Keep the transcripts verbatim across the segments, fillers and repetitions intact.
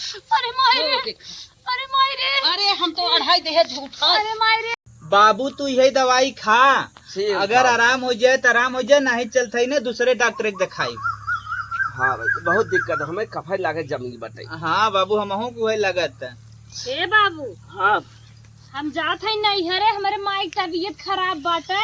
अरे माई रे। अरे माई रे। अरे हम तो अढ़ाई देहे झूठा। अरे माई रे। बाबू तू यही दवाई खा, अगर आराम हो जाए तो आराम हो जाए, नहीं चलते ही ना दूसरे डॉक्टर के दिखाई। हाँ भाई, बहुत दिक्कत है, हमें कफाई लागे जमीन बटे। हाँ बाबू, हमहू को है लगत। ए बाबू। हाँ। हम जात है नैहरे, हमरे माई के तबीयत खराब बाटे,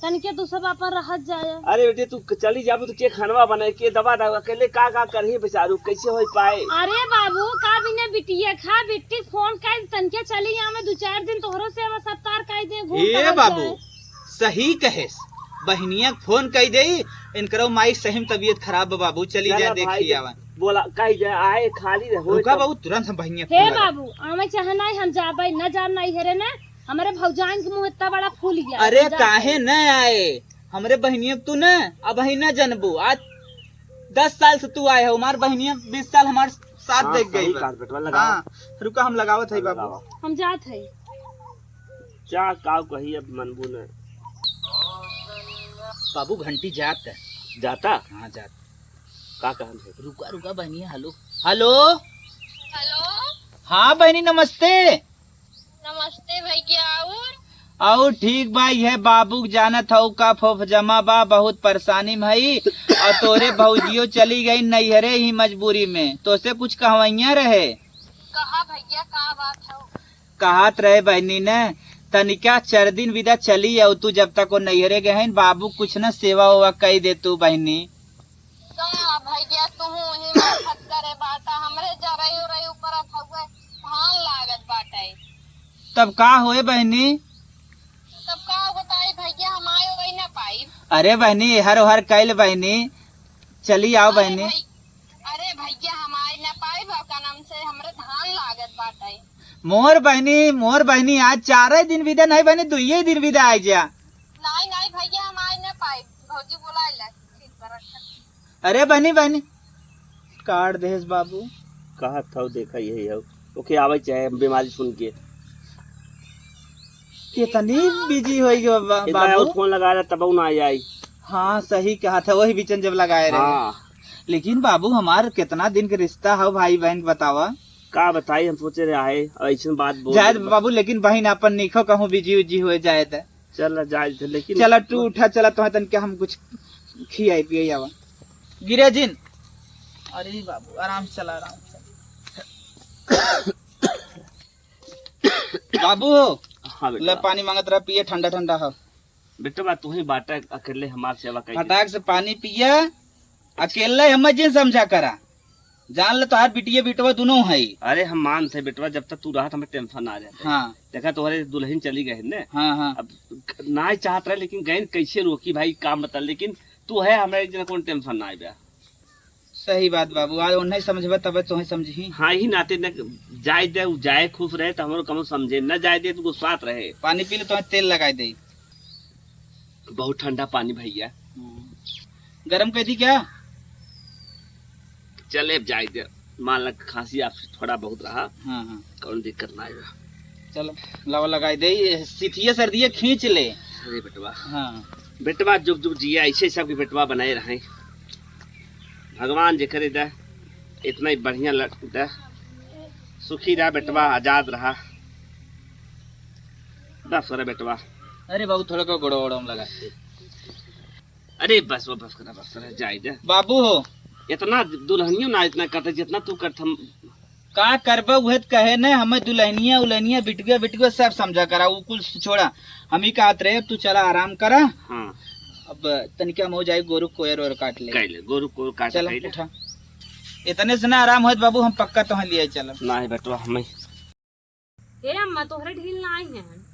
तनिके तू सब अपन रहत जाए। अरे बेटी, तू चली जाबू तो के खानवा बनाए, के दवा दवा, अकेले का का करही बेचारू, कैसे हो पाए? अरे बाबू, का बिना बिटिया खा, बिट्टी फोन कर, तनिके चली आवे, दू चार दिन तोहरो सेवा सत्कार कर दे, घूम ए टहल बाबू, जाए। सही कहेस, बहिनिया के फोन कई देई, इनकरो माई सही में तबीयत खराब बा बाबू, चली चला जाए, भाई, देखी आवा। बोला, कही जाए, आए खाली रहो रुका तब। बाबू, तुरंत हम बहिनिया के हे फोन लगा। बाबू, आवे चाहे नहीं, हम जाबे, न जाब नैहरे न, हमरे भौजाइन के मुँह इतना बड़ा फूल गया। अरे हम जाबे। काहे न आए, हमरे बहिनिया के तू न, अबही न जनबू, आज दस साल से तू आए हो, हमार बहिनिया बीस साल हमार साथ हाँ, देख गई सही बा। कहा बेटवा, लगाओ। हाँ, रुका हम लगावत है बाबू। लगाओ। हम जात है। जा, काव कही, अब मनबू न। बाबू, घंटी जात। जाता? हाँ, जात। का कहन है? रुका, रुका, बहनी, हेलो। हेलो। हेलो। हाँ, बहनी, नमस्ते। नमस्ते भैया, और? और ठीक बा, यह बाबू के जानत हऊ का फोफ जमा बा, बहुत परेशानी में हई। और तोरे भौजियो चली गई नैहरे ही मजबूरी में, तोसे कुछ कहवैया रहे। कहा भैया, का बात हऊ? कहत रहे बहनी ने, तनिका चार दिन विदा चली आऊ तू, जब तक वो नैहरे गए हैं, बाबू कुछ न सेवा वेवा कई दे तू बहनी। का भैया, तू ही माफत करे बाटा, हमरे जरई उरई ऊपर अथवा धान लागत बाटे। तब का होए बहनी? तब का बताई भैया, हम आए वही ना पाई। अरे बहनी, एहर ओहर कैल बहनी, चली आओ अरे बहनी। भाई, अरे भैया, हम आए ना पाई, का नाम से हमरे धान लागत बाटे। मोर बहनी, मोर बहनी, आज चारे दिन विदा नहीं बहनी, दुइये दिन विदा आइ जा। नहीं, नहीं भैया, हम आइ ना पाइब। भौजी बोलाइ ला, ठीक बा, रखा। अरे बहनी, बहनी, काट देहेस बाबू। कहत हौ, देखा यही हौ। ओके, आवे चाहे बीमारी सुन के। कितनी बिजी होइ गए बा-, इतना बाबू। और फोन लगा रहा, तब ना आई। हाँ, सही कहत है, वही बीचन जब लगाए रहे। हाँ। लेकिन बाबू, हमार कितना दिन के रिश्ता हौ भाई बहन, बतावा। का बताई, हम सोचे रहे आए, ऐसन बात बोल जाए दे। बाबू, लेकिन बहिन आपन निखो कहूँ बिजी उजी हो जाए त। चल, जाए थे, लेकिन चला, तू उठा, चला, तोहे तनके हम कुछ खियाई पियाई आवा। गिरे जिन। अरे बाबू, आराम से चला, आराम से चला। बाबू हो, हाँ बेटा। ले पानी मांगत रहा, पिए, ठंडा ठंडा हो। बेटवा, तू ही बाटा, अकेले हमार सेवा कइले। फटाक से पानी पिया, अकेले हमें जिन समझा करा। जान ले, तोहार बिटिया बिटवा दुनों है। अरे, हम मानत है बेटवा, जब तक तू रहत हमें टेंशन ना रहत है। हाँ। देखा, तोहरे दुल्हन चली गए ने। हाँ, हाँ। अब नाई चाहत रहे, लेकिन गए कैसे रोकी भाई, काम बता। लेकिन तू है हमरा, एक जना कौन टेंशन ना आइबा। सही बात बाबू, आज उन्हें समझबा तबे तोहें समझी। हाँ, ही नाते न जाए दे, उ जाए खुश रहे तो हमरो कम समझे, न जाए दे तो गुस्सात रहे। पानी पी ले, तोहें तेल लगाए दे। बहुत ठंडा पानी भैया। हम्म। गरम कर दी क्या? चले, अब जाए दे, मान लग खांसी आपसे थोड़ा बहुत रहा। हाँ, हाँ। कौन दिक्कत ना आएगा। चलो, लावा लगाए दे, ये सिथिया सर्दिया खींच ले। अरे बेटवा। हाँ। बेटवा जुग जुग जिया, ऐसे सबके बेटवा बनाए रहे। भगवान जे करे दा, इतना ही बढ़िया लग दा। सुखी रहा बेटवा, आजाद रहा। बस करे बेटवा। अरे बाबू, थोड़ा का गोड़ा वोड़ा में लगा। अरे बस वो, बस करा, बस करा, जाए दे। बाबू हो। इतना दुल्हनियों ना इतना करते जितना तू करत हम। का करबा उहे त कहे न, हमें दुल्हनिया उल्हनिया बिटुआ बिटुआ सब समझा करा, उ कुल छोड़ा। हम ही कहत रहे, अब तू चला आराम करा। हाँ। अब तनिका हम हो जाए, गोरू कोयर ओर काट ले। काट ले, गोरू कोयर काट चला, ले। उठा। इतने से ना आराम होत बाबू, हम पक्का तोहे लिए चलब। नाही बेटवा, हमें ए अम्मा, तोहरे ढील ना आई हैं।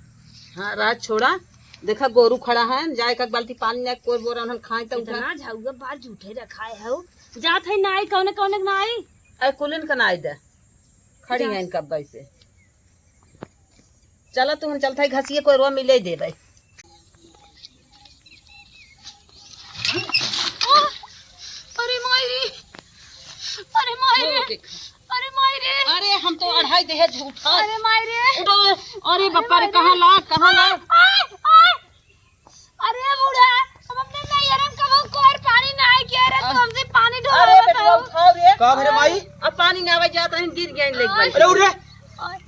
हाँ, राज छोड़ा। देखा, गोरू खड़ा है, जाए का बाल्टी पानी ना, कोर बोरा उन्हन खाए तो उठा। इतना झाउआ बार झूठे रखाए हो। जात है ना आई, कौने कौने ना आई। अरे कुलिन का ना आई दे। खड़ी जा। हैं इनका बैसे। चला तू, हम चलत है घसिए कोरवा मिले देबे। अरे माई रे, अरे माई रे, अरे माई रे। अरे हम तो अढ़ाई देहे झूठा। अरे माई रे। उठो। अरे बापा रे, कहाँ ला, कहाँ ला? आय, आय। अरे बूढ़ा, हम अपने नहीं अरे हम कबो कोर पानी ना आए किया रे, तू हमसे पानी अरे ढोवावत बेटवा, हो। उठाओ रे। का भरे माई? अब पानी ना आवे जात रही, गिर गया लेके भाई। अरे उठ रे।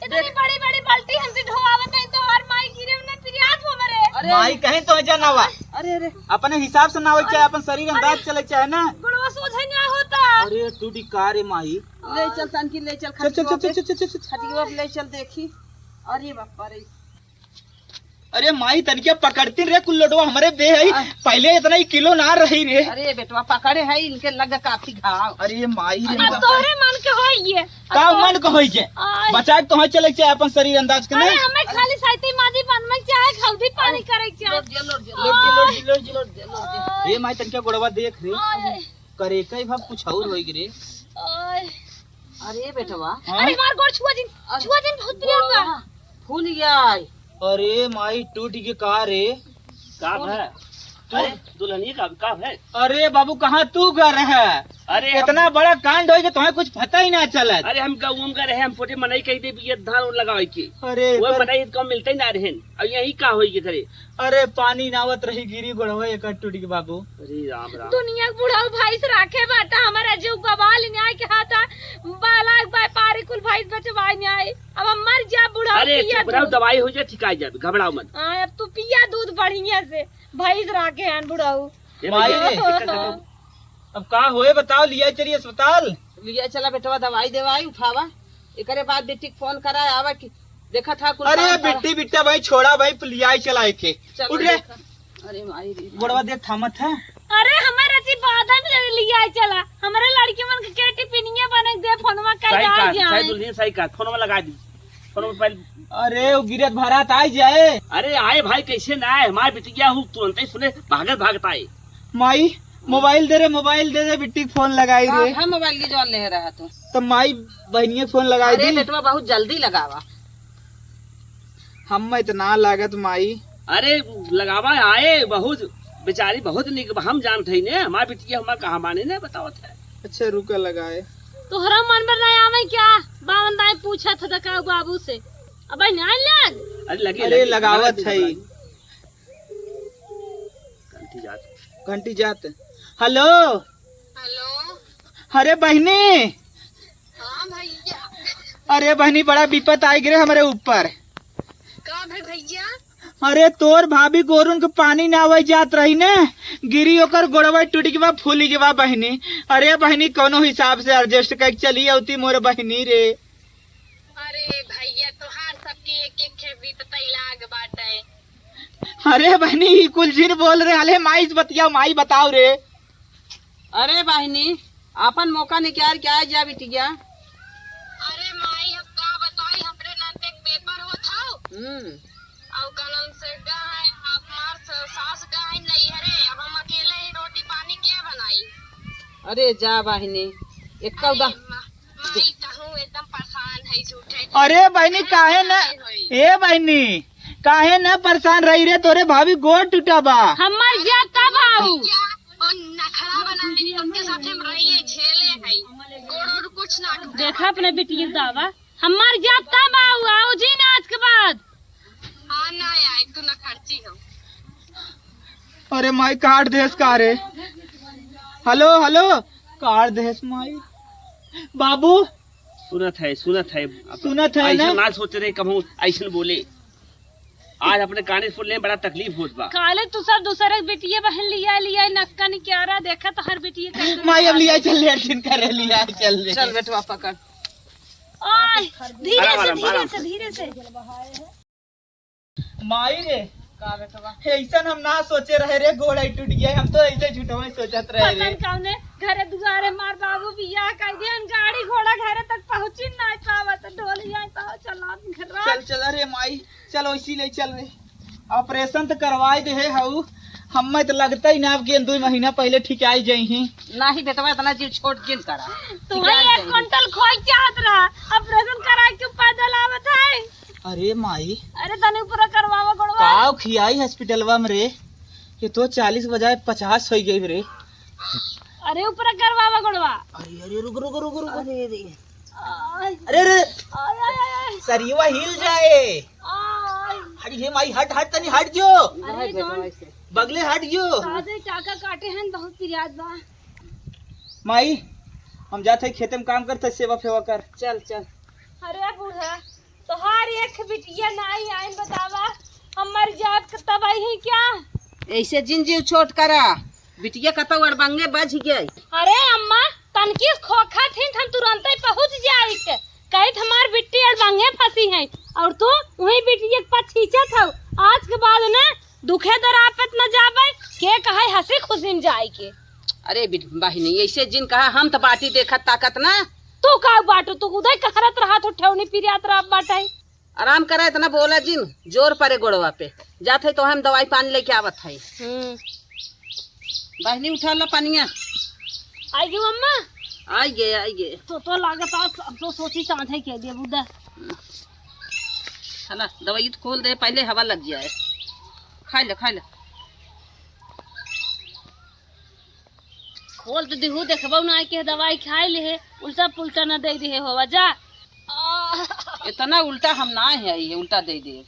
इतनी बड़ी बड़ी बाल्टी हमसे ढोवावत है तो हर माई गिरे ना पिरियात हो मरे। अरे माई कहीं तो जा ना हुआ। अरे अरे। अपने हिसाब से ना हो चाहे, अपन शरीर अंदाज चले चाहे ना। गुड़वा सोझे ना होता। अरे टूटी का रे माई? ले चल तनकी, ले चल चल, चल, चल, खटिया पे। चल, चल, चल, चल। खटिया पे ले चल देखी। अरे बाप रे। अरे माई, तनिका पकड़ती रे, कुल लोडवा हमरे दे है। आ। पहले इतना ही किलो ना रही रे। अरे बेटवा, पकड़े है, इनके लग काफी घाव। अरे माई रे अब माई। तोहरे मन के होई ये। का मन के होई जे? आय। बचा के तोहे चले के चाहे अपन शरीर अंदाज के अरे नहीं। हमें खाली साइती माजी बनवे के चाहे, खौदी पानी करे के चाहे। लोट जे, लोट जे, लोट जे, लोट जे, लोट जे, लोट जे, लोट जे। आय। ए माई, तनिका गोड़वा देख रे। आय। करे कई भाव कुछ और होई रे। आय। अरे बेटवा। हाँ? अरे हमार गोड़ छुआ जिन, अरे छुआ जिन बहुत पिरात बा। गोड़वा फूल गया है। अरे माई, टूट के का रे? का कौन? है? अरे दुल्हनिया का, का है? अरे बाबू, कहाँ तू घर है? अरे हम इतना बड़ा कांड होई कि तुम्हें कुछ पता ही ना चलत। अरे हम गाँव में रहे, हम पोटे मनई कही दे बिया धान उन लगावे के। अरे वो कर मनई तो मिलते ही ना रहन। अब यही का होई के करे? अरे पानी नावत रही, गिरी गोड़वा एकर टूट के बाबू। अरे राम राम। दुनिया के बुढ़ऊ भैंस राखे बाटा, हमारा जीव गवाल न्याय के हाथा, बाला व्यापारी कुल भैंस बचवाए न्याय। अब हम मर जा बुढ़ऊ अरे पिया चुप रहो, दूध। दवाई हो जाए, ठिकाई जाए, घबराओ मत। हाँ, अब तू पिया दूध बढ़िया से, भैंस राखे हन बुढ़ऊ। ए माई भैया, रे। दिक्कत है तो? अब का होए बताओ, लिया चलिए अस्पताल। लिया चला बेटवा, दवाई देवाई उठावा, एकरे बाद बिट्टी के फोन करा आवा कि देखा था कुल अरे काम करा। बिट्टी बिट्टा भाई छोड़ा भाई, लिया चला एके। चलो उठ रे। देखा। अरे माई रे। गोड़वा देख थामत है। अरे हमारे जी बादा में लिया चला, हमारे लड़की मन के टिफिनिया बने दे, फोनवा कर सही आ कहा, जाए। सही दुल्हन सही कहा, फोनवा लगा दी। फोनवा पहले अरे वो गिरत भरात आ जाए। अरे आए भाई, कैसे ना आए, हमारे बिटिया हूँ तुरंत ही सुने भागत भागत आए। माई, मोबाइल दे रे, मोबाइल दे दे, बिट्टी के फोन लगाई हाँ, रे। हम मोबाइल की जौन ले रहा तू। तो माई, बहनिया के फोन लगाई अरे दी। बेटवा, बहुत जल्दी लगावा। हम इतना लागत माई। अरे लगावा आए, बहुत बेचारी बहुत निक, हम जानत हई ने, हमार बिटिया हमार कहाँ माने ने बतावत है। अच्छा रुका लगाए। तोहरा मन में नहीं आवे क्या? बावन दाई पूछत ह का बाबू से। अबे नहीं लाग। अरे लगी, अरे लगी, लगावत हमार है। घंटी जात। घंटी जात। हेलो। हेलो। अरे बहिनी। हाँ भैया। अरे बहिनी, बड़ा विपत आइ गिरे हमरे ऊपर। का भे भैया? अरे तोर भाभी गोरुन के पानी ना आवे जात रही ने, गिरी ओकर गोड़वा टूट गवा, फूली गवा बहिनी। अरे बहिनी, कौनो हिसाब से adjust करके चली अउती मोर बहिनी रे। अरे भैया, तोहार सबके एक एक खे विपत लाग बाटे। अरे बहिनी, ई कुल जिन बोल रहे हले, माई से बतियाओ, माई बताओ रे। अरे बहिनी, आपन मौका निकाल के आ जा बिटिया। अरे माई, हम का बताई, हमरे नाते एक पेपर होत हौ। हम्म। अउ कनन से गए, हमार स-, सास गए नैहरे, अब हम अकेले ही रोटी पानी के बनाई? अरे जा बहिनी, एक अरे उदा- मा-, माई, तहूँ एकदम परेशान है झूठे। अरे बहिनी, काहे न, होई। ए बहिनी, काहे न परेशान रही रे, तोरे भाभी गोड़ टूटा बा। हमार जाता बाऊ। क्या? और नखरा बना है, उनके साथ हम रहिए, झेले है। गोड़ और कुछ ना टूटा देखा बा। अपने बिटिया दावा, हमार जाता बाऊ, आओ जी ना आज के बाद। हाँ, ना आए, तू ना खर्ची हो। अरे माई, काट देस का रे? हेलो, हेलो, काट देस माई। बाबू। सुनत है, सुनत है। सुनत है ना? ऐसे ना सोच रहे कहूँ, ऐसे बोले। आज अपने काने सुन ले, बड़ा तकलीफ होत बा। काले तू सब दूसरे के बेटिया बहन लिया, लिया, नसका निकारा, देखा तो हर बेटिया कैसे माई, अब लिया चल, लेटरिन करे, लिया चल रे। चल बेटवा पकड़। ओए, धीरे आराम, से, आराम, धीरे आराम से, से। धीरे से। माई रे, का बेटवा? ऐसन हम ना सोचे रहे रे, गोड़ आई टूट गया, हम तो ऐसे झूठवा ही सोचत रहे पता रे। न कौने घरे दुआरे मार बाबू बियाह कर दिया, हम गाड़ी घोड़ा घरे तक पहुँची ना पावत, ढोलिया पाव चला घर चल, चल, अरे माई, चल, वैसी ले चल रे। ऑपरेशन तो करवाए दे है हऊ, हमें तो लगता ही ना, अब के दो महीना पहले ठीक आई जाई ही। नाही बेटवा, इतना जीव छोट जिन करा। तुम्हें एक कुंटल खोई चाहत रहा, ऑपरेशन करा के पैदल आवत है। अरे माई। अरे तनी ऊपर करवावा गोड़वा। काव खियाई हॉस्पिटलवा में रे? ये तो चालीस बजाय पचास होई गई रे। अरे ऊपर करवावा गोड़वा। अरे, अरे, रुक, रुक, रुक, रुक। अरे, अरे। आय। अरे, अरे। आय, आय, आय, आय। सरियवा हिल जाए। आय। अरे, हे माई, हट, हट, तनी हट जो। अरे, नहीं, जौन, बेटवा, ऐसे। बगले हट जो। ताजे टाका काटे हन, बहुत पिरात बा। माई, हम जात हई खेते में काम करते, सेवा फेवा कर। चल, चल। अरे बूढ़ा, तोहार एक बिटिया नाई आइन, बतावा, हम मर जाब क तब आई क्या? ऐसे जिन जीव छोट करा, बिटिया कतौ अड़बंगे बझ गई। अरे अम्मा, तनकी खोखा थी, हम तुरंते पहुँच जाइत, कहित हमार बिट्टी अड़बंगे फंसी है, और तू वही बिटिया के पास खींचत हौ। आज के बाद ना दुखे दरापत न जाबे, के कहे हँसी खुशी में जाए के। अरे बिट-, बहिनी, ऐसे जिन कहा, हम त बाटी देखत ताकत ना। तू का बाटू, तू उदय कहरत रहा, तू ठेवनी पिरियात रहा बाटे। आराम करा, इतना बोला जिन, जोर परे गोड़वा पे। जात है तो हम दवाई पानी लेके आवत है। हम्म। बहिनी उठा ला पनिया। आई गई अम्मा। आई गए, आई गए। तो, तो लागत आज अब तो सोची साँझे के दिए बुदा। हला, दवाई तो खोल दे, पहले हवा लग जाए। खा ले, खा ले। खोल तो दिहू, देखबो ना के दवाई खाए ले है, उल्टा पुल्टा ना दे दे हो, जा। आ। इतना उल्टा हम ना है, ये उल्टा दे दे।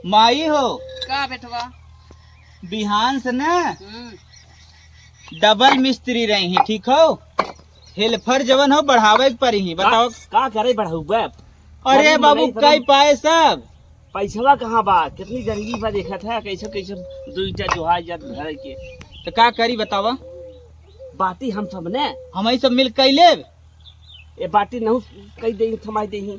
माई हो। का बेटवा? बिहान से ना हम्म। डबल मिस्त्री रही, ठीक हो? हेल्पर जवन हो, बढ़ावे के परी ही, बताओ। का, का करे बढ़ाऊ बे? अरे बाबू, कई पाए सब? पैसवा कहाँ बा? कितनी गरीबी बा, देखत है, कैसे, कैसे दुई टा जोहाई जात घर के। तो का करी बतावा? बाटी हम सब ने। हम ही सब मिल कई लेब। ए बाटी नहु कई देही, थमाई देही।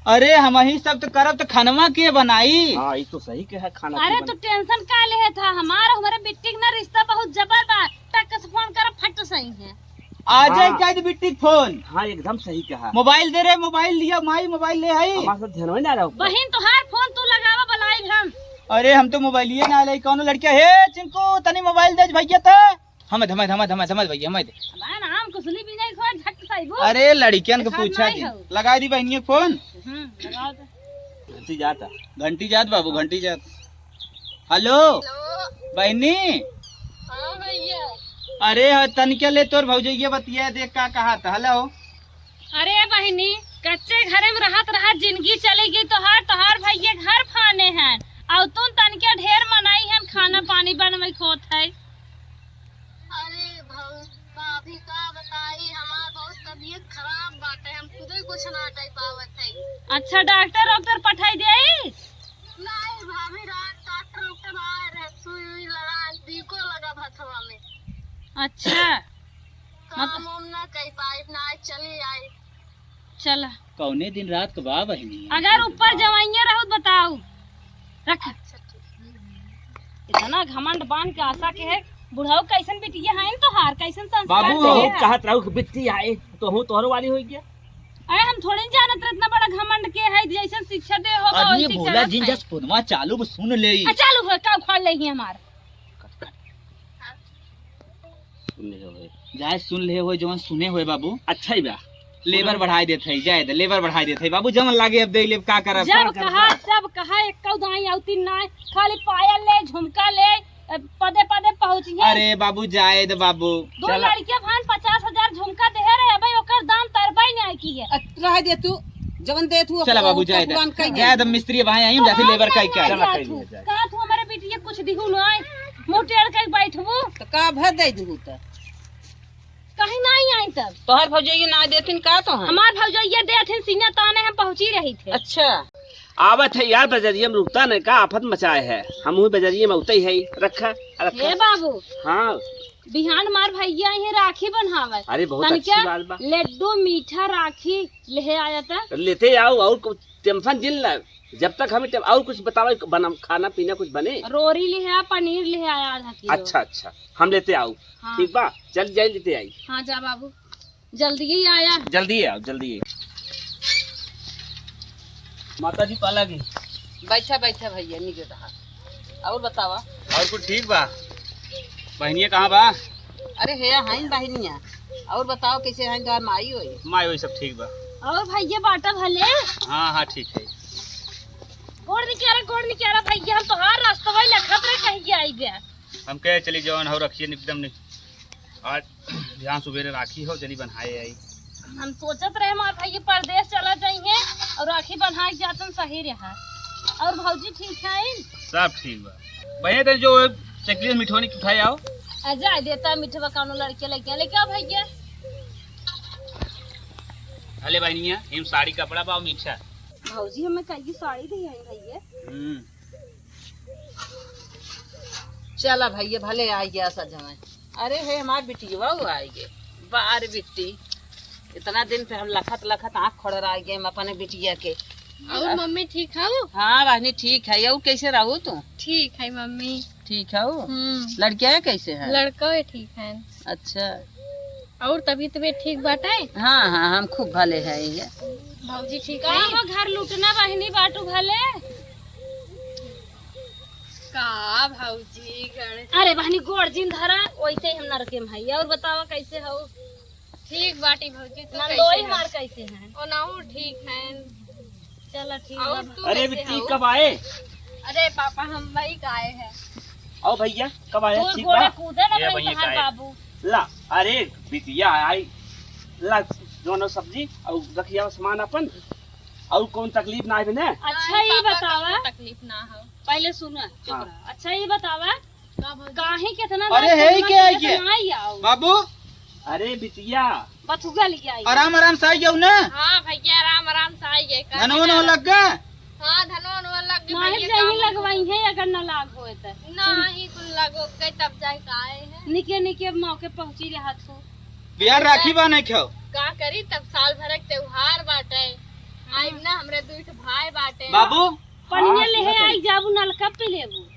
अरे हम ही सब तो करब तो खानवा के बनाई? हाँ, ई तो सही कहा, खाना अरे के तू बना- टेंशन का लेहे था? हमार, हमारे बिट्टी के ना रिश्ता बहुत जबर बा। टक से फोन कर, फट सही है। आ जाए हाँ। क्या दे बिट्टी के फोन? हाँ, एकदम सही कहा। मोबाइल दे रे, मोबाइल लिया, माई मोबाइल ले आई। हमारे साथ ध्यान ना रहो। बहिन तोहार फोन तू लगावा, बुलाई हम। अरे हम तो मोबाइलिए ना ले, कौनो लड़किया, हे चिंकू तनी मोबाइल दे भैया तो। हमें दे, हमें दे, हमें दे, हमें दे भैया, हमें दे। हमारा नाम कुसुली भी नहीं खोज, झट से आइबो। अरे लड़कियन के देखा पूछा नहीं जी। हो। लगा दी बहनिया फोन। हम्म, लगा दे। घंटी जाता। घंटी जात बाबू, घंटी जात। हेलो। हेलो। बहनी। हाँ भैया। अरे हाँ, तनिके ले तोर भौजैया बतिया देख का कहा था। हेलो। अरे बहिनी, कच्चे घरे में रहत रहत जिंदगी चली गई तोहार, तोहार भैया घर फाने हैं, और तुम तनिके ढेर मनाई हैं, खाना पानी बनवे के होत है। अरे भौ-, भाभी का बताई, हमार बहुत तबीयत खराब बाटे, हम खुदे कुछ ना कर पावत है। अच्छा, डॉक्टर वॉक्टर पठाई देई? नहीं भाभी, रात डॉक्टर वॉक्टर आए रहे, सुई उई लगा, टीको लगा हथवा में। अच्छा। काम मत- हम ना कर पाई, ना चली आई। चला। कौने दिन रात के बा बहिनी? अगर ऊपर जवाइये रहू त बताऊ। रख। अच्छा, ठीक। इतना घमंड बांध के आशा के है, बुढ़ऊ कैसन बिटिया है तोहार, कैसन संस्कार बाबू, दे तोहू है। कहत रहू कि बिट्टी आए, तोहू तोहरो वाली होई गया। अरे हम थोड़े न जानत रहे इतना बड़ा घमंड के है, जैसन शिक्षा दे हो, आदमी वैसी बोला करत जिन है। जस फोनवा चालू बा, सुन ले। आ, चालू हो, का उखाड़ ले ही हमार। सुन ले होए। जाए सुन ले होए, जवन सुने होए बाबू। अच्छा ही बा। लेबर बढ़ाई देत है, जाए दे, लेबर बढ़ाई देत है बाबू, जवन लागे अब दे लेब, का करब? जब कहा, जब कहा, एक दाई आउती ना, खाली पायल ले, झुमका ले, ए, पदे पदे पहुँची है। अरे बाबू, जाए दे बाबू। दो चला। लड़के भान पचास हजार झुमका दे रहे, अबे ओकर दाम तरबई नहीं की है। अ, रह दे तू, जवन दे तू, चला बाबू, जाए दे। भगवान कह दे। जाए दे, मिस्त्री भाई आई, हम जाते लेबर कह के। चला, कह दे। का तू हमारे बिटिया कुछ दिहू ना आए, मुँह टेढ़ के बैठबू। तो का भर दे दू तो? कहीं नहीं आई तब। तोहर भौजैया ना देथिन का तोहर? हमार भौजैया देथिन, सीना ताने हम पहुँची रही थे। अच्छा। आवत है यार, बजरिया में रुकता नहीं का, आफत मचाए है। हम हुई बजरिया में उतई है, रखा, रखा। हे बाबू। हाँ। बिहान मार भैया आई है राखी बन्हावत। अरे बहुत तनिका अच्छी बात बा। लड्डू मीठा राखी लेहे आया था। लेते आओ और कुछ टेंशन जिन ला। जब तक हमें टेम-, और कुछ बतावा, बना, खाना पीना कुछ बने? रोरी लेहे आ, पनीर लेहे आया आधा किलो। अच्छा, अच्छा, हम लेते आओ। हाँ। ठीक बा, चल जाए लेते आई। हाँ, जा बाबू, जल्दी ही आया। जल्दी आओ, जल्दी। माता जी पाला की। बैठा, बैठा भैया, निके रहा। और बतावा? और कुछ ठीक बा? बहनिया कहाँ बा? अरे हे, हईन बहनिया। और बताओ, कैसे हईन तोहार माई होई? माई होई, सब ठीक बा। और भैया बाटा भले? हाँ, हाँ, ठीक है। गोड़ निकारा, गोड़ निकारा भैया, हम तोहार रास्ता वही लखत रहे, कहीं के आई गया। हम कहे चली जवन हो रखिए एकदम नहीं। आज बिहान सुबेरे राखी हो, जनी बन्हाए आई। हम सोचत रहे हमार भैया परदेस चला जाइए और राखी बन्हाए जातन सही रहा। और भौजी ठीक है? सब ठीक बा। बहिनी, तनी जो चकलेट मिठौनी उठाए आओ। आ, जा देता मिठवा, कौनो लड़के लइके लेके आओ भैया। अले बहिनिया, इम साड़ी कपड़ा बा मीठा। भौजी, हमें कई साड़ी दे आई भैया। हम्म। चला भैया, भले आ गया सजवन। अरे हे, हमार बिटिया वो आ गए। बार बिट्टी, इतना दिन पे हम लखत लखत आँख खोड़ रह गए हम अपने बिटिया के। और मम्मी ठीक हऊ? हाँ बहनी, ठीक है। और कैसे रहू तू? ठीक है मम्मी। ठीक हऊ? हम्म। लड़किया कैसे है? लड़का भी ठीक है। अच्छा। और तबीयत भी ठीक बाटे? हाँ, हाँ, हम खूब भले हैं ये। भौजी ठीक है? का घर लूटना बहनी बाटू भले? का भौजी गण- अरे बहनी, गोड़ जिन धरा, वैसे ही हम नरके में हई। और बतावा कैसे हऊ? ठीक बाटी भौजी, तू नंदोई कैसे हऊ? मार कैसे हैं? ओनाहू ठीक हैं। चला ठीक और बा। तू अरे कैसे बिट्टी, हऊ? कब आए? अरे पापा, हम वही आए हैं। आओ भैया, कब आए? तू ठीक गोड़े बा? कूदे ना ये भाई भैया तहार का है? बाबू। ला, अरे बिटिया आई, ला दोनों सब्जी और रखिया सामान अपन। और कौन तकलीफ ना है बने? अच्छा, नहीं, ये पापा, बतावा। कौनो तकलीफ ना हो। पहले सुना, चुप हाँ। रहा। अच्छा, ये बतावा, का भौजी? काहे के इतना अरे, रात है ही में क्या है अकेले ये? ना आई आओ? बाबू। अरे बिटिया। बथुआ ले आई। आराम आराम से आई जाओ ना। हाँ भैया, आराम आराम से आई है। काहे धनवा ना? लग गए? हाँ, धनवा वनवा लग गए नाहीं, भैया, जहीं काम लगवाई है, अगर न लाग होए त। नाहीं, कुल लाग हो गए, तब जाए के आए हैं। निके निके मौके पहुँची रहत हो। बिहार राखी बा नहीं खाओ। का करी, तब साल भर के त्योहार बाटे। हाँ। आइब ना, हमरे दुई ठो भाई बाटे। बाबू। पनिया हाँ, लेहे सुनत हई। आई जाबू, नलका पी लेबू।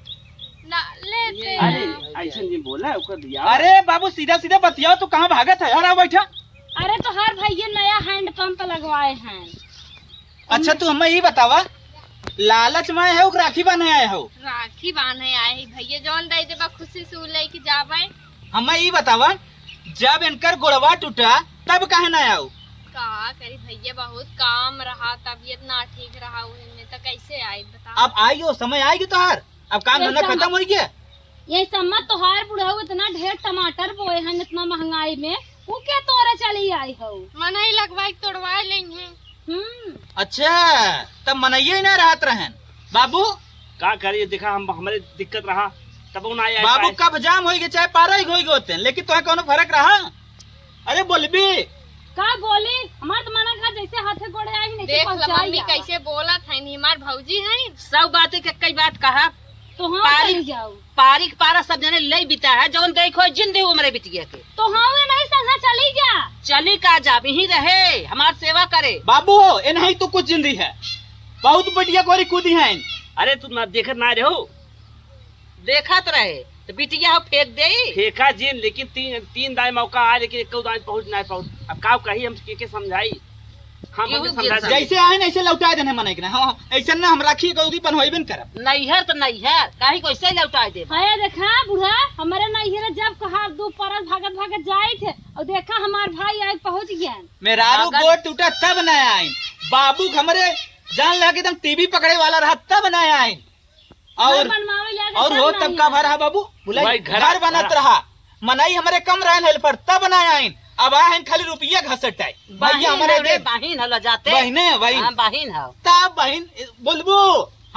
ना, लेते अरे, हैं। ऐसे नहीं बोला, ओकर दिया। अरे बाबू, सीधा सीधा बतियाओ, तू कहाँ भागत है? अरे बैठा। अरे, तोहार भैया नया हैंड पंप लगवाए हैं। अच्छा, तू हमें ई बतावा, लालच में आए हो कि राखी बांधे आए हो? राखी बांधे आए ही भैया, जौन दे देबा खुशी से उ लेके जाबे। हमें ई बतावा, जब इनकर गोड़वा टूटा तब काहे ना आओ? का करी भैया, बहुत काम रहा, तबीयत ना ठीक रहा, उहे में तो कैसे आई बताओ? अब आई हो, समय आएगी तोहार, अब काम ये धंधा सब खत्म हो गया। ये सम्मत तोहार बुढ़ऊ इतना ढेर टमाटर बोए हैं इतना महंगाई में, उ के तोरे चली आई हो? मनई लगवाई तोड़वाए लेंगे। हम्म। अच्छा, तब मनइये ही ना रहत रहन। बाबू। का करिए, देखा हम, हमरे दिक्कत रहा, तब ना आए बाबू पाए। कब जाम होई गए, चाहे पारा ही होई गए होते, लेकिन तोहे कौनो फर्क रहा? अरे बोलबी। का बोली? हमार तो मना खा जैसे हाथे गोड़े आई नहीं देख तो ल मम्मी आई। कैसे बोलत है, नहीं हमार भौजी है। सब बातें के कई बात कहा। तो हाँ पारी, चली जाओ। पारी के पारा सब जने ले बिता है, जौन देखो जिंदगी हमरे बिटिया के। तो हाँ वे नहीं संसा चली जा। चली का जाब, यहीं रहे, हमार सेवा करे। बाबू हो, ए नहीं तो कुछ जिंदगी है। बहुत बढ़िया गोरी कूदी हैं। अरे तू ना देखत ना रहो। देखत रहे, तो बिटिया हो फेंक देई। फेंका जिन, लेकिन तीन, तीन दाई मौका आए, लेकिन एको दाई पहुँच ना पाउत। अब का कही, हम के, के समझाई? हम केहू हमके समझा गिर सके। जैसे आए ना, ऐसे लौटा देने मनई के ना। हाँ, ऐसे ना हम राखी गौरी बनवाइबे न करब। नैहर तो नैहर, काहे को ऐसे लौटा देब? है देखा बूढ़ा, हमारे नैहर जब कहा दो परस भागत भागत जाए थे, और देखा हमार भाई आए पहुँच गया। मेहरारू अगर गोड़ टूटा तब ना आइन, बाबू हमरे जान लगा एकदम टीवी पकड़े वाला रहा तब ना आइन। और, घर बनवावे लागे और सब हो नहीं तब का है। भा रहा बाबू? बुलाई, भाई, घर, घर बनत घर। रहा। मनई हमरे कम रहन हेल्पर, तब ना आइन। अब आ हन खाली रुपया घसट आए। भैया बाहिन हमरे है रे, दे। बाहिन हला जाते। बहिने है भाई। हाँ, बाहिन है। तब बहिन बोलबू,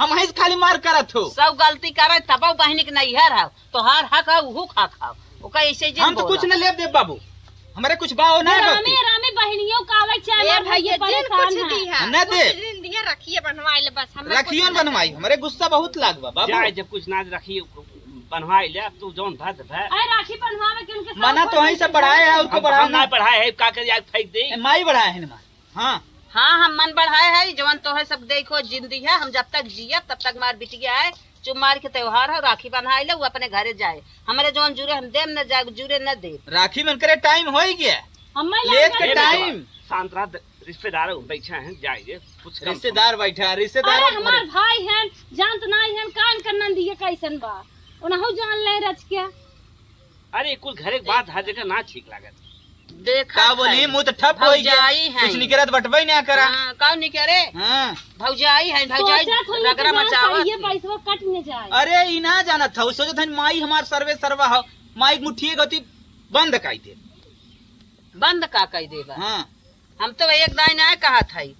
हम ही से खाली मार करत हो। सब गलती करे, तब बहिन के नैहर है। तोहार हक है, उहू खाक है। ओका ऐसे जिन हम तो बोला। कुछ न लेब देब बाबू। हमरे कुछ बाओ ना रामे, करती। रामे बहिनियों का आवे चाहे ए ना भाई, भैया ये जिन परेशान कुछ है। दी है, ना कुछ दे। दिन दिया रखिए बनवाए ले बस, हमें रखियो कुछ न ना बनवाई, चाहिए। हमरे गुस्सा बहुत लाग बा, बाबू। जाए जब कुछ ना रखिए, बनवाए ले, अब तू जौन भर दे भर। अरे राखी बनवावे के उनके मना साथ तो वहीं से कोई बढ़ाए है, और को हम, बढ़ाओ हम ना। ना बढ़ाए है, का कर यार फेंक दे। ए, माई बढ़ाए है ना माँ। हाँ। हाँ, हम मन बढ़ाए है, जवन तोहे सब देखो जिंदगी है, हम जब तक जियब तब तक मार बिटिया है, चुप मार के त्योहार है, राखी बंधाए ले, वो अपने घरे जाए। हमरे जवन जुरे हम देम न जाए, जुरे न देब। राखी मन करे टाइम होई गया। हमें लेट के ए बेटवा, टाइम। शांत रह, द-, रिश्तेदार बैठा है, जाए दे, कुछ कम रिश्तेदार बैठा है, रिश्तेदार अरे हमार भाई हैं, जानत नाहीं हैं, कान कर नंदिया कैसन बा, उनहु जान ले रच के। अरे, कुल घरे के बात हर जगह ना ठीक लागत। देखा का बोली, है। मुँह तो ठप होई गया। भौजाई है। कुछ निकरत बटबई ना करा। हाँ, का निकरे? हाँ। भौजाई है, भौजाई सोचत हन कि रगड़ा ना मचावत सही है, है। पैसवा कट न जाए। अरे, ई ना जानत हौ, सोचत हन माई हमार सर्वे सर्वा हौ, माई के मुठिए गति बंद काई दे। बंद का कई देबा? हाँ। हम तो एक दाई ना कहत हई,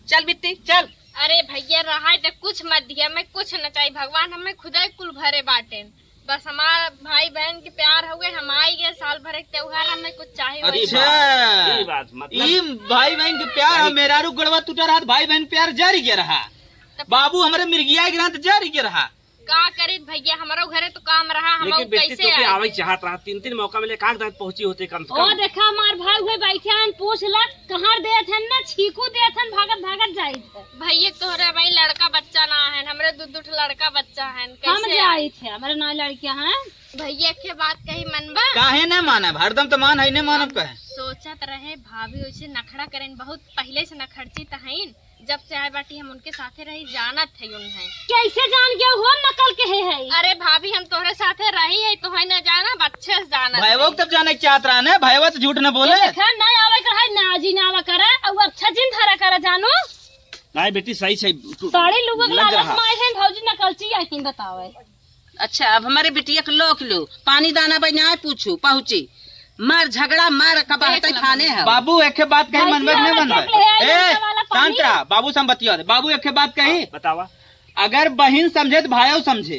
चल बिट्टी, चल। अरे भइया, रहाई त कुछ मत दिया, हमें कुछ न चाही, भगवान हमें खुदे कुल भरे बाटेन। बस हमार भाई बहन के प्यार हउए, हम आई गए, साल भर एक त्योहार, हमें कुछ चाही वाही। अच्छा, ई बात, मतलब ई भाई बहन के प्यार, हम मेहरारू गोड़वा टूटा रहा, भाई बहन प्यार जारी के रहा। तब बाबू हमरे मिर्गिया के रहत जारी के रहा। का करित भइया, हमरो घरे तो काम रहा, हम लेकिन बेटी कैसे तो के आई? आवे चाहत रहा, तीन तीन मौका मिले, कागजात पहुंची होते कम से ओ कम। देखा, हमार भाई हुए बैठे हन, पूछ ला, कहाँ देत हन ना, छीकू देत हन, भागत भागत जाइत है। भइया, तोहरे भाई लड़का बच्चा ना है, हमरे दू दू ठो लड़का बच्चा है, हम कैसे आई? जाइत है, हमरे ना लड़कियां हैं। भइया, के बात कही मनबा? काहे ना मानब, हरदम तो मान है, नहीं मानब कहे। सोचत रहे भाभी वैसे नखड़ा करें, बहुत पहले से नखड़ची त हईन, जब से आए बाटी हम उनके साथे रही, जानत है उन्हें। कैसे जान गया हो नकल के है, है? अरे भाभी, हम तोहरे साथे रही है, तोहे न जाना, अच्छे से जानत भैया है। तब जाने के चाहत रहा ना, भैया तो झूठ न बोले। देखा, ना आवे कर है, ना जी ना आवे करे, और अच्छा जिन धरा करे जानू। नहीं बेटी, सही सही, तू साड़ी लुआ के लग लागत रहा। माए हैं भौजी, नकलची यही बतावे। अच्छा, अब हमारे बिटिया के लोक लो, पानी दाना बा ना पूछू, पहुँची। मार झगड़ा, मार का बहते खाने है। बाबू, एक बात कही, मनबे नहीं मनबे? ए, शांत रहा, बाबू से हम बतिया दे। बाबू, एक बात कही। हाँ, बतावा। अगर बहिन समझे तो भाई समझे,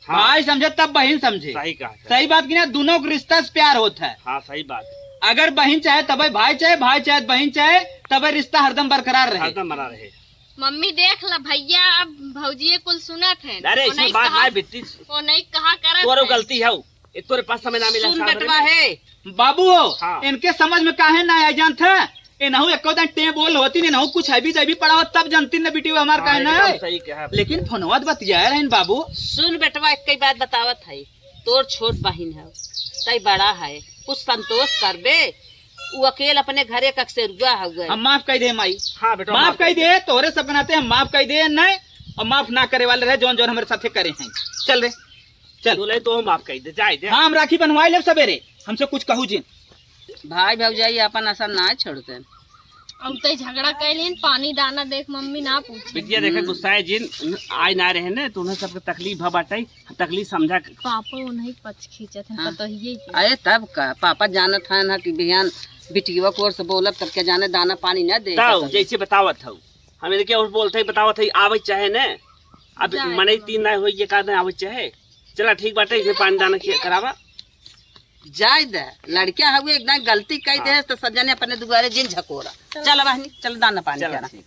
हाँ। भाई समझे तब बहिन समझे। सही कहा, सही। सही बात की ना, दोनों के रिश्ता से प्यार होता है। हाँ, सही बात। अगर बहिन चाहे तबे भाई चाहे, भाई चाहे बहिन चाहे, तबे रिश्ता हरदम बरकरार रहे। हरदम बना रहे। मम्मी देख ला भैया, अब भौजिए कुल सुनत है। अरे, इसमें बात ना है बिट्टी। वो नहीं कहा करत तोरो है। गलती है, ये तोरे पास समय ना मिला सुन बेटवा है। बाबू हो, हाँ। इनके समझ में काहे ना आया जानत है? इनहू एको दिन टें बोल होती, इनहू कुछ हैवी दैवी पड़ा होत, तब जानती न बिटिया हमार हाँ, काहे ना एकदम है। सही कहा। लेकिन फोनवा त बतिया रहे बाबू। सुन बेटवा, एक ही बात बतावत है, तोर छोट बहिन है, तई बड़ा है, कुछ संतोष करबे। उ अकेल अपने घरे ककसेरुआ हउए। हम माफ कइ दे माई। हाँ बेटवा, माफ माफ कइ कइ दे, तोहरे सब के नाते हम माफ कइ दे, नहीं, और माफ ना करे वाले रहे, जौन जौन हमरे साथे करे हैं। चल रे, चल। बोले तो हम माफ कइ दे, जाए दे। हाँ, हम राखी बंधवाए लेब सबेरे, हमसे कुछ कहू जिन। भाई भौजाई अपन असर ना छोड़ते। हम तो झगड़ा कइ लेन, पानी दाना देख मम्मी ना पूछे। बिटिया देखे हम्म। गुस्साए जिन, आज ना रहे ने, तो उन्हें सबके तकलीफ भ बाटे, तकलीफ समझा के। पापा उन्हीं पक्ष खींचत हैं, हाँ। पतोहिए के। अरे तब का, पापा जानत हैं ना कि बिहान बिटिया को ओर से बोलब, तब क्या जाने दाना पानी ना दे तब सकेले। जैसे बतावत हऊ, हम इनके ओर बोलते ही बतावत है, आवे चाहे ने, अब जा मनई एकदम। तीन ना होई, ये का ना आवे चाहे। चला ठीक बाटे, इसमें पानी दाना किया करावा। जाए दे, लड़किया हवे, एक दाई गलती कइ हाँ। दे, तो सब जने अपने दुआरे जिन झकोरा। चल बहनी, चल दाना पानी चला करा। ठीक।